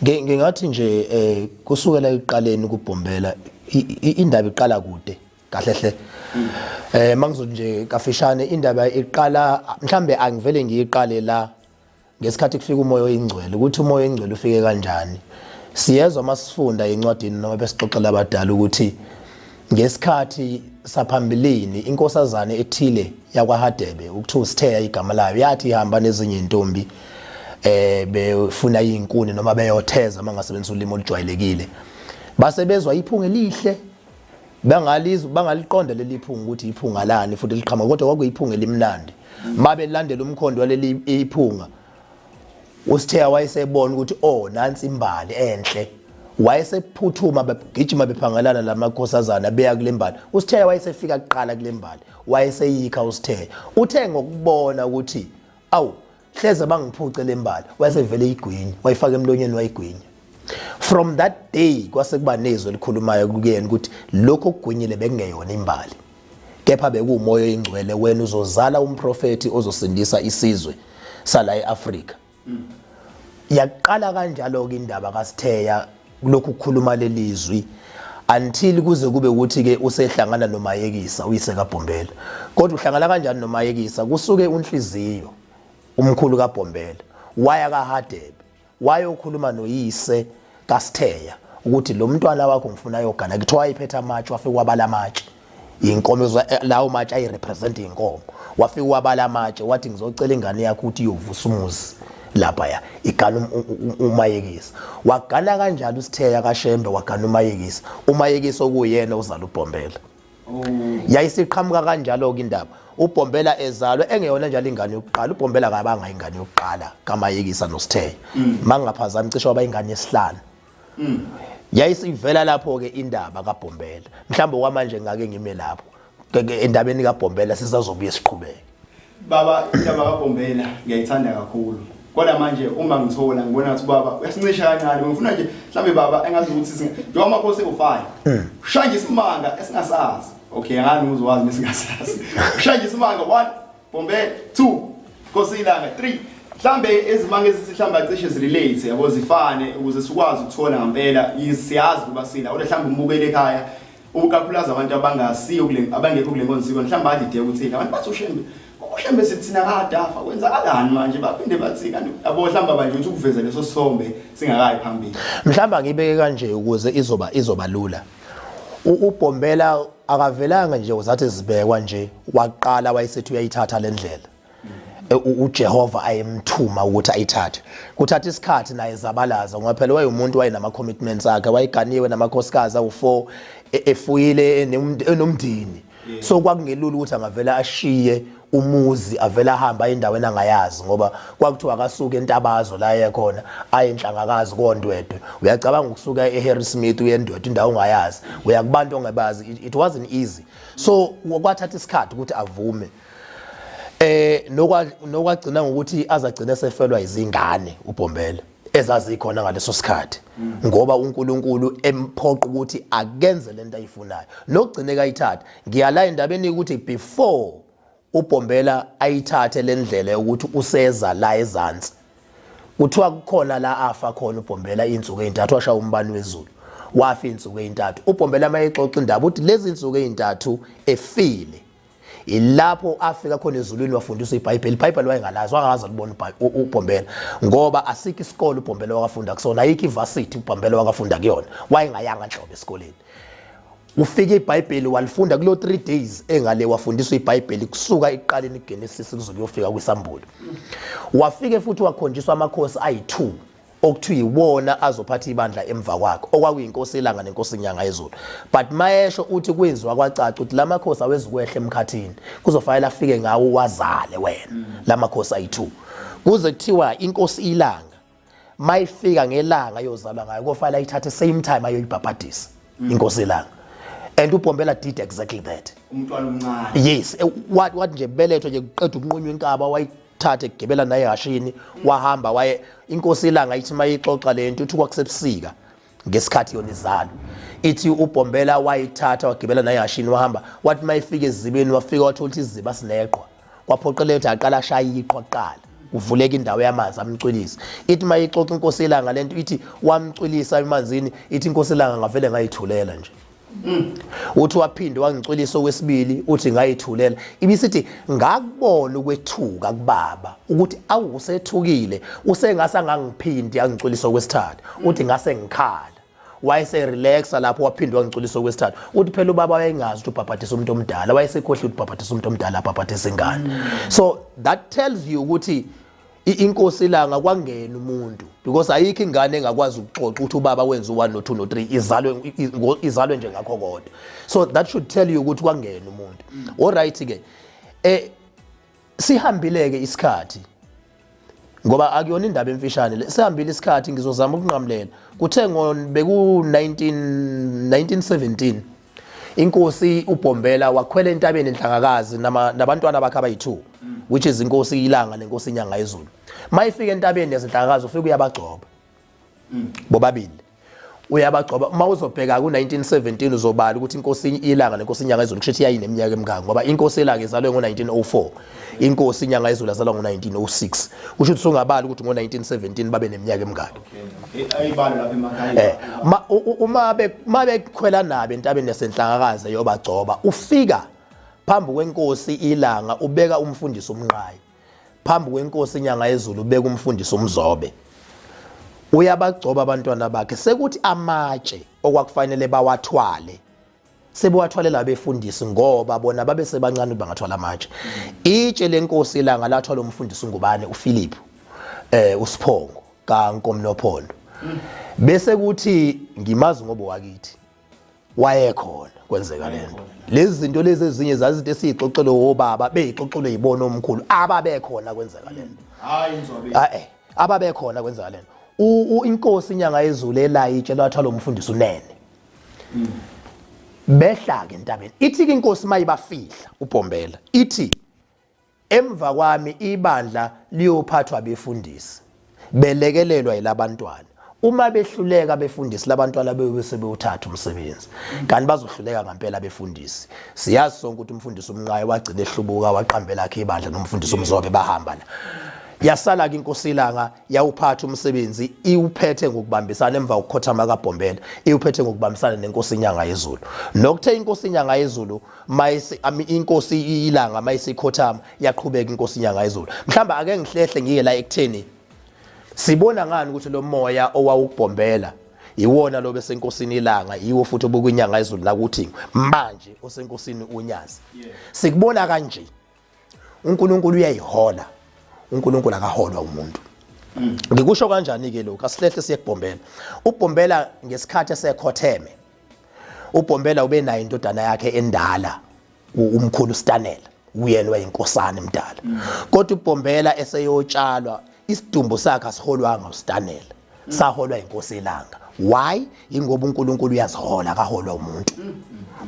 Ngingathi nje kusukela ekuqaleni kubhombela indaba iqala kude kahle hle. Mangizothi nje kafishane, indaba iqala, mhlambe angivele ngiyiqale la ngesikhathi kufika umoya oyingcwele, ukuthi umoya oyingcwele ufike kanjani. Siyezwa masifunda encwadini noma besixoxela abadala ukuthi ngesikhathi saphambilini inkosazane ethile yakwaHadebe, ukuthiwa uSitheya igama layo, yathi ihamba nezinye intombi befuna izinkuni noma beyotheza, mangasebenzisa ulimi olujwayelekile, base bezwa iphunga elihle. Bangalizwa, bangaliqonda leli phunga ukuthi iphunga lani futhi liqhamuka, kodwa kwakuyiphunga elimnandi. Mabelandela umkhondo waleli iphunga, uSitheya wayesebona ukuthi, oh, nansi imbali enhle. Wayesephuthuma, begijima bephangalana lamakhosazana beya kule mbali. USitheya wayesefika kuqala kule mbali, wayeseyikha. USitheya uthe ngokubona ukuthi, awu, hleze bangiphuce le mbali, wayesevele igwinya, wayifaka emlonyeni, wayigwinya. From that day kwase kuba nezwi elikhulumayo kuyena ukuthi lokho okugwinyile bekungeyona imbali, kepha bekuwumoya oyingcwele. Wena uzozala umprofethi ozosindisa isizwe sala eAfrika. Yaqala kanjalo ke indaba kaSitheya, kulokhu kukhuluma lelizwi, until kuze kube ukuthi ke usehlangana noMayekisa, uyise kaBhombela. Kodwa uhlangana kanjani noMayekisa? Kusuke uNhliziyo, umkhulu kaBhombela, waya kaHadebe, wayokhuluma noyise kaSitheya ukuthi lo mntwana wakho ngifuna ayogana. Kuthiwa wayephethe amatshe, wafika wabala amatshe, inkomo lawo matshe ayirepresent inkomo. Wafika wabala amatshe, wathi, "Ngizocela ingane yakho ukuthi iyovusa umuzi lapha ya igana uMayekisa." Wagana kanjalo uSitheya kaShembe, wagana uMayekisa, uMayekisa okuyena ozala uBhombela. Yayisiqhamuka kanjalo-ke indaba, uBhombela ezalwe engeyona njalo ingane yokuqala. UBhombela akabanga ingane yokuqala kaMayekisa noSitheya, mangingaphazami cishe waba ingane yesihlanu. Yayisivela lapho-ke indaba kaBhombela. Mhlawumbe okwamanje ngake ngime lapho endabeni kaBhombela, sisazobuye siqhubeke. Baba, indaba kaBhombela ngiyayithanda kakhulu. Kodwa manje uma ngithola, ngibona ngathi baba uyasincisha kancane. Ngifuna nje mhlambe baba engazi ukuthi njengoba amakhosi ewu-5, ushaya nje isimanga esingasazi. Okay, angani uzowazi nesingasazi. Ushaya nje isimanga: 1 Bhombela, 2 Nkosi iLanga, 3 mhlambe ezimanga ezithi mhlambe acishe zirelate, yabo, zifane, ukuze sikwazi ukuthola ngempela. Siyazi kuba sila, kodwa mhlambe umbukele ekhaya, ukakhulukazi abantu abangasiyo kule, abangekho kule nkonzo, mhlawumbe badide ukuthi abantu bathi uShembe, uShembe sithina kade afa, kwenzakalani manje? Baphinde bathi kanti, yabo, mhlawumbe abanje ukuthi ukuveza leso sithombe singakayi phambili. Mhlawumbe angibeke kanje ukuze izoba lula. UBhombela akavelanga nje uzathi zibekwa nje, waqala wayesethi uyayithatha le ndlela uJehova ayemthuma ukuthi ayithathe. Kuthatha isikhathi naye zabalaza, ngoba phela wayewumuntu wayenama commitments akhe, wayeganiwe namakhosikazi awu4, efuyile, enomndeni, so kwakungelula ukuthi angavela ashiye umuzi, avela ahamba endaweni angayazi, ngoba kwakuthiwa akasuke eNtabazo la ekhona aye eNhlangakazi koNdwedwe. Uyacabanga ukusuka eHarrismith uye eNdwedwe, indawo ongayazi, uya kubantu ongabazi. It wasn't easy, so kwathatha isikhathi ukuthi avume, nokwagcina ngokuthi azagcina sefelwa izingane uBhombela ezazikhona ngaleso sikhathi, ngoba uNkulunkulu emphoqa ukuthi akenze lento ayifunayo nokugcine kayithatha. Ngiyala endabeni ukuthi before uBhombela ayithathe le ndlela yokuthi useza la ezansi, kuthiwa kukhona la afa khona uBhombela iy'nsuku ey'ntathu, washaya umbani wezulu, wafa iy'nsuku ey'ntathu uBhombela. Uma exoxa indaba uthi lezi nsuku ey'ntathu efile ilapho afika khona ezulwini, wafundiswa iBhayibheli. IBhayibheli wayengalazi, wangakaze alibona uBhombela, ngoba asikho isikole uBhombela wakafunda kusona, ayikho ivarsity uBhombela wakafunda kuyona, wayengayanga nhlobo esikoleni. Ufike iBhayibheli walifunda kulo 3 days engale, wafundiswa iBhayibheli kusuka ekuqaleni kuGenesis kuze kuyofika kwiSambulo. Wafike futhi wakhonjiswa amakhosi ayi-2 okuthiwa iwona azophatha ibandla emva kwakhe, okwakuyinkosi iLanga nenkosi iNyanga yezulu. But mayesho uthi kwenziwa kwacaca ukuthi lamakhosi awezukwehla emkhathini, kuzofanele afike ngawo wazale wena lamakhosi ayi-2. Kuze kuthiwa inkosi iLanga mayifika ngelanga yozalwa ngayo, kofanele ayithathe same time ayoyibhabhadisa inkosi iLanga, and uBhombela did exactly that. Umntwana omncane. Yes, wathi nje belethwa nje, kuqeda ukunqunywa inkaba, wayithatha egibela naye ehashini, wahamba waye. Inkosi iLanga ithi mayixoxa lento, uthi kwakusebusika ngesikhathi yona izalo. Ithi uBhombela wayithatha, wagibela naye ehashini, wahamba. Wathi mayifika ezibeni, wafika wathola ukuthi iziba sineqhwa, kwaphoqeleka ukuthi aqala ashaya iqhwa kuqala. kuvuleka indawo yamanzi amcwilisa. Ithi mayixoxa inkosi ilanga lento ithi wamcwilisa emanzini, ithi inkosi ilanga ngavele ngayithulela nje. Uthi waphinde wangicwilisa okwesibili, uthi ngayithulela. Ibisithi ngakubona ukwethuka kubaba ukuthi awu usethukile, usengase angangiphindi angicwilisa okwesithathu. Uthi ngase ngikhala. Wayese relaxa lapho waphinde wangicwilisa okwesithathu. Uthi phela ubaba wayengazi ukuthi ubhabhadisa umuntu omdala, wayesekhohliwe ukuthi ubhabhadisa umuntu omdala abhabhadisa ingane. So that tells you ukuthi inkosi ilanga kwangena umuntu, because ayikho ingane engakwazi ukuxoxa ukuthi ubaba wenza u1 no2 no3 izalwe nje ngakho kodwa. So that should tell you ukuthi kwangena umuntu. All right ke, sihambile ke isikhathi, ngoba akuyona indaba emfishane le. Sihambile isikhathi, ngizozama ukunqamulela. Kuthe ngo beku 19 1917 inkosi uBhombela wakhwela entabeni enhlangakazi nabantwana bakhe abayi2, which is inkosi iLanga nenkosi iNyanga yezulu. Mayifika entabeni yasenhlangakazi ufika uyabagcoba bobabili, uyabagcoba. Uma uzobheka ku-1917 uzobala ukuthi inkosi iLanga nenkosi iNyanga yezulu kusho ukuthi yayineminyaka emingaki, ngoba inkosi iLanga izalwe ngo-1904, inkosi iNyanga yezulu yazalwa ngo-1906. Kusho ukuthi usungabala ukuthi ngo-1917 babe neminyaka emingaki. Ayibalo lapha emakhaya. Ma uma uma bekhwela nabo entabeni yasenhlangakazi eyobagcoba, ufika phambi kwenkosi iLanga ubeka umfundisi uMnqayi, phambi kwenkosi iNyanga yezulu ubeka umfundisi uMzobe. Uyabagcoba abantwana bakhe, sekuthi amatshe okwakufanele bawathwale sebewathwalela abefundisi, ngoba bona babe sebancane bangathwala amatshe. Itshe lenkosi iLanga lathwala umfundisi uNgubane uPhilip uSiphongo kaNkomnophondo. Bese kuthi ngimazi ngoba wakithi wayekhona kwenzeka lento. Lezi zinto lezi ezinye zazinto esiyixoxele obaba, beyixoxelwe yibona omkhulu ababekhona kwenzeka lento. Hayi Mzobe. Ababekhona kwenzeka lento. Inkosi iNyanga yezulu elayitshe lathwala umfundisi uNene. Behla ke entabeni. Ithi ke inkosi mayibafihla uBhombela, ithi emva kwami ibandla liyophathwa abefundisi belekelelwa yilabantwana. Uma behluleka abefundisi, labantwana bebe sebewuthatha umsebenzi, kanti bazohluleka ngempela abefundisi. Siyazi sonke ukuthi umfundisi uMnqayi wagcina ehlubuka, waqambela akhe ibandla nomfundisi uMzobe, bahamba la. Yasala ke inkosi iLanga yawuphatha umsebenzi, iwuphethe ngokubambisana emva kokukhothama kaBhombela, iwuphethe ngokubambisana nenkosi iNyanga yezulu. Nokuthe inkosi iNyanga yezulu mayisi inkosi iLanga mayisikhothama, yaqhubeka inkosi iNyanga yezulu. Mhlamba ake ngihlehle ngiye la ekutheni sibona ngani ukuthi lo moya owawukubhombela iwona lo besenkosini iLanga, yiwo futhi obukwinyanga yezulu nakuthi manje osenkosini uNyazi. Sikubona kanje, uNkulunkulu uyayihola, uNkulunkulu akaholwa umuntu. Ngikusho kanjani ke lokhu? Asihlehle siye kubhombela. Ubhombela ngesikhathi esekhotheme, ubhombela ube nayo indodana yakhe endala umkhulu Stanela, uyena wayinkosana emdala. Kodwa ubhombela eseyotshalwa, isidumbu sakhe asiholwanga uStanela, saholwa inkosi iLanga. Why? Ingoba uNkulunkulu uyazihola, akaholwa umuntu.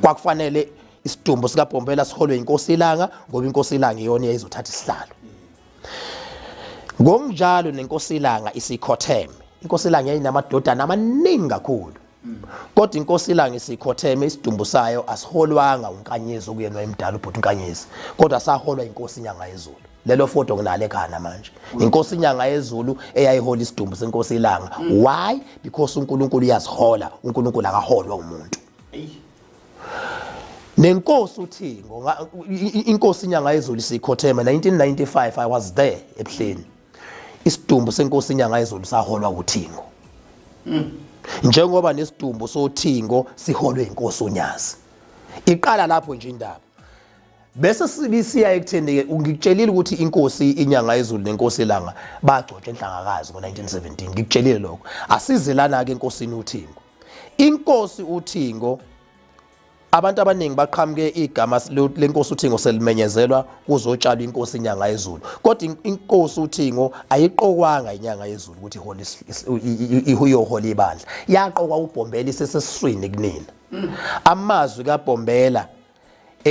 Kwakufanele isidumbu sikaBhombela siholwe inkosi iLanga, ngoba inkosi iLanga iyona eyayizothatha isihlalo. Ngokunjalo nenkosi iLanga isikhotheme, inkosi iLanga yayinamadodana amaningi kakhulu, kodwa inkosi iLanga isikhotheme, isidumbu sayo asiholwanga uNkanyezi okuyena wayemdala ubhuti uNkanyezi, kodwa saholwa inkosi iNyanga yezulu. Lelo foto nginalo ekhaya manje, inkosi iNyanga yezulu eyayihola isidumbu senkosi iLanga. Why? Because uNkulunkulu uyazihola, uNkulunkulu akaholwa umuntu. Nenkosi uThingo, inkosi iNyanga yezulu isikhotheme 1995, I was there ebuhleni, isidumbu senkosi iNyanga yezulu saholwa uThingo, njengoba nesidumbu soThingo siholwe inkosi uNyazi. Iqala lapho nje indaba, bese sibisiya ekutheni ke ngikutshelile ukuthi inkosi iNyanga yezulu nenkosi iLanga bagcotshwa enhlangakazi ngo1917. Ngikutshelile lokho. Asizelana ke enkosini uThingo. Inkosi uThingo, abantu abaningi baqhamuke igama lenkosi uThingo selimenyezelwa kuzotshalwa inkosi iNyanga yezulu, kodwa inkosi uThingo ayiqokwanga iNyanga yezulu ukuthi ihole iyohola ibandla. Yaqokwa uBhombela isesesiswini kunina. Amazwi kaBhombela,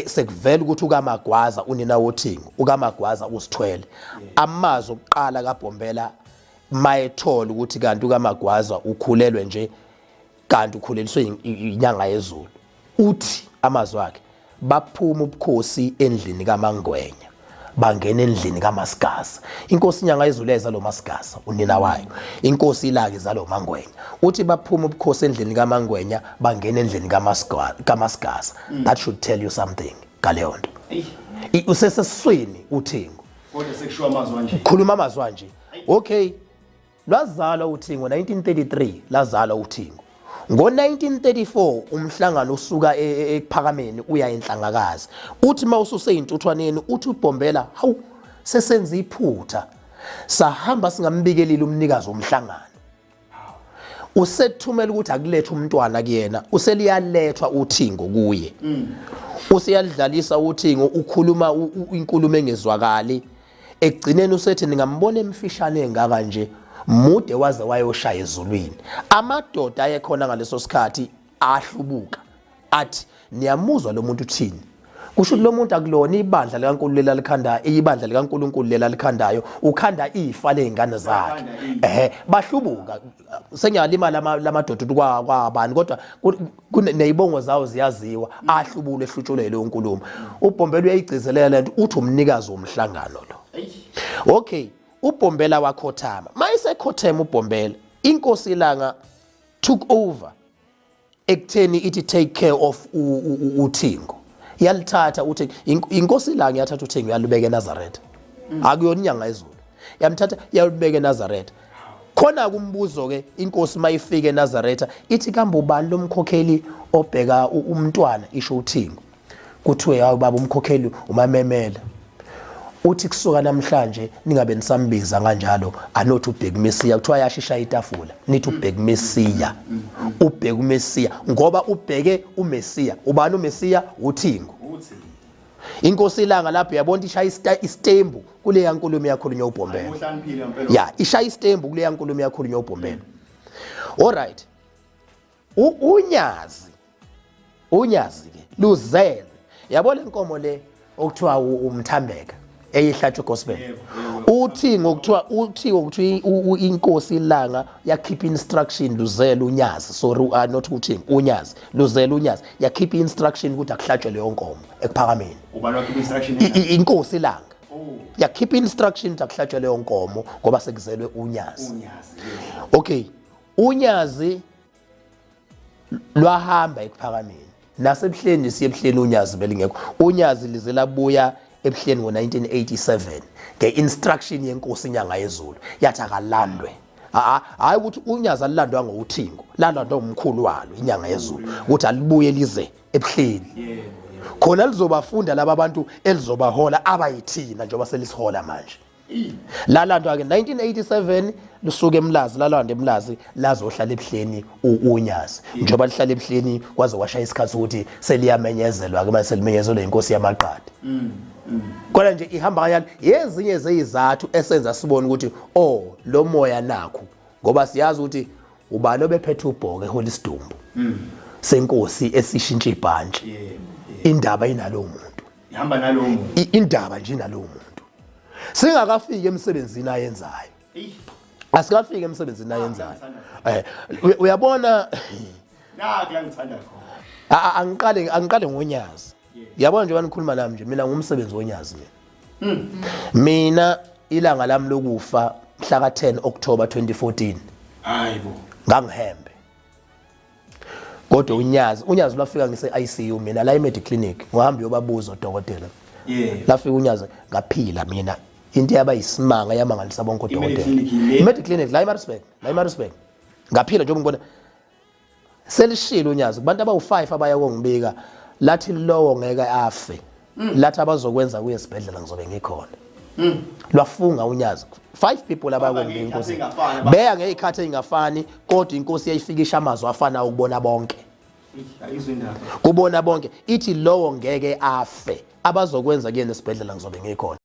sekuvela ukuthi ukaMagwaza unina woThingo, ukaMagwaza usithwele. Amazwi okuqala kaBhombela mayethola ukuthi kanti ukaMagwaza ukhulelwe nje, kanti ukhuleliswe inyanga yezulu, uthi amazwi akhe, baphuma ubukhosi endlini kaMangwenya. Bangena endlini kaMasigasa. Inkosi inyanga izuleza lo Masigasa unina wayo. Inkosi ilake zalo Mangwenya. Uthi baphuma ubukhosi endlini kaMangwenya bangena endlini kaMasigasa. That should tell you something ngaleyo nto. Usesesiswini uThingo. Kodwa sekushiwo amazwi anje. Khuluma amazwi anje. Okay. Lwazalwa uThingo 1933 lazalwa uThingo. Ngo-1934 umhlangano usuka e, e, ekuphakameni uya enhlangakazi. Uthi uma ususeyintuthwaneni uthi uBhombela hawu sesenza iphutha. Sahamba singambikelile umnikazi womhlangano. Usethumela ukuthi akulethe umntwana kuyena, useliyalethwa uThingo kuye. Useyalidlalisa uThingo ukhuluma inkulumo engezwakali. Ekugcineni usethi ningambona emfishane engaka nje mude waze wayoshaya ezulwini. Amadoda ayekhona ngaleso sikhathi ahlubuka athi niyamuzwa lo muntu uthini. Kusho ukuthi lo muntu akulona ibandla likaNkulunkulu lelalikhandayo, ibandla likaNkulunkulu lelalikhandayo, ukhanda ifa lezingane zakhe. Ehhe, bahlubuka. Sengiyalimala lamadoda ukuthi kwabani kodwa nezibongo zawo ziyaziwa, ahlubule ehlutshulwe leyo nkulumo. UBhombela uyayigcizelela lento uthi umnikazi womhlangano lo. Okay, uBhombela wakhothama. Mayisekhothema uBhombela, inkosi ilanga took over ekutheni ithi take care of uThingo. Yalithatha uthi inkosi ilanga yathatha uThingo yalubeka eNazaretha. Akuyona inyanga yezulu. Yamthatha yalubeka eNazaretha. Khona kumbuzo ke inkosi mayifika eNazaretha ithi kambe ubani lomkhokheli obheka umntwana isho uThingo. Kuthiwe hawu baba umkhokheli umamemela. Uthi kusuka namhlanje ningabe nisambiza kanjalo anothi ubheka uMesiya kuthiwa yashisha itafula nithi ubheka uMesiya ubheka uMesiya ngoba ubheke uMesiya ubani uMesiya uThingo. Inkosi ilanga lapho yabona ishaya isitembu kuleya nkulumo yakhulunywa uBhombela. Ya ishaya isitembu kuleya nkulumo yakhulunywa uBhombela. Alright. Unyazi unyazi ke luzelwe. Yabo le nkomo le okuthiwa umthambeka eyihlatshwa gospel. Uthi ngokuthiwa uthi ngokuthiwa inkosi ilanga yakhipha instruction luzele unyazi sorry not uthi unyazi luzele unyazi yakhipha instruction ukuthi akuhlatshwe leyo nkomo ekuphakameni. Ubani wakhipha instruction? Inkosi ilanga. Oh. Yakhipha instruction ukuthi akuhlatshwe leyo nkomo ngoba sekuzelwe unyazi. Unyazi. Okay. Unyazi lwahamba ekuphakameni nasebuhleni siye ebuhleni unyazi belingekho unyazi lize labuya ebuhleni ngo-1987 nge-instruction yenkosi inyanga yezulu yathi akalandwe hhayi ukuthi unyazi alilandwa ngowuthingo lalandwa umkhulu walo inyanga yezulu ukuthi alibuye lize ebuhleni khona lizobafunda laba bantu elizobahola abayithina njengoba selisihola manje lalandwa ke 1987 lusuke emlazi lalanda emlazi lazohlala ebuhleni unyazi njengoba lihlala ebuhleni kwaze kwashaya isikhathi ukuthi seliyamenyezelwa ke manje selimenyezelwe inkosi yamaqadi kodwa nje ihamba kanjalo yezinye zeyizathu esenza sibone ukuthi oh lo moya nakho ngoba siyazi ukuthi ubani obephethe ubhoke ehola isidumbu senkosi esishintsha ibhantshi indaba inalowo muntu ihamba nalowo muntu indaba nje inalowo muntu singakafiki emsebenzini ayenzayo asikafiki emsebenzini ayenzayo eh uyabona naku la ngithanda khona angiqale angiqale ngonyazi yabona nje banikhuluma nami nje mina ngumsebenzi wonyazi mina mina ilanga lami lokufa mhla ka 10 October 2014 hayibo ngangihembe kodwa unyazi unyazi lwafika ngise ICU mina la eMedi Clinic ngihamba uyobabuza odokotela yeah lafika unyazi ngaphila mina into yaba yisimanga yamangalisa bonke odokotela I-Medi iMedi Clinic la eMaritzburg la eMaritzburg ngaphila njengoba ngibona selishilo unyazi kubantu abawu5 abaya kongibika lathi lowo ngeke afe lathi abazokwenza kuye esibhedlela ngizobe ngikhona lwafunga unyazi 5 people abaya Baba kongibika inkosi ngey'khathi ey'ngafani, beya ngey'khathi ey'ngafani kodwa inkosi yayifikisha amazwi afanayo ukubona bonke ayizwe indaba kubona bonke ithi lowo ngeke afe abazokwenza kuyena esibhedlela ngizobe ngikhona.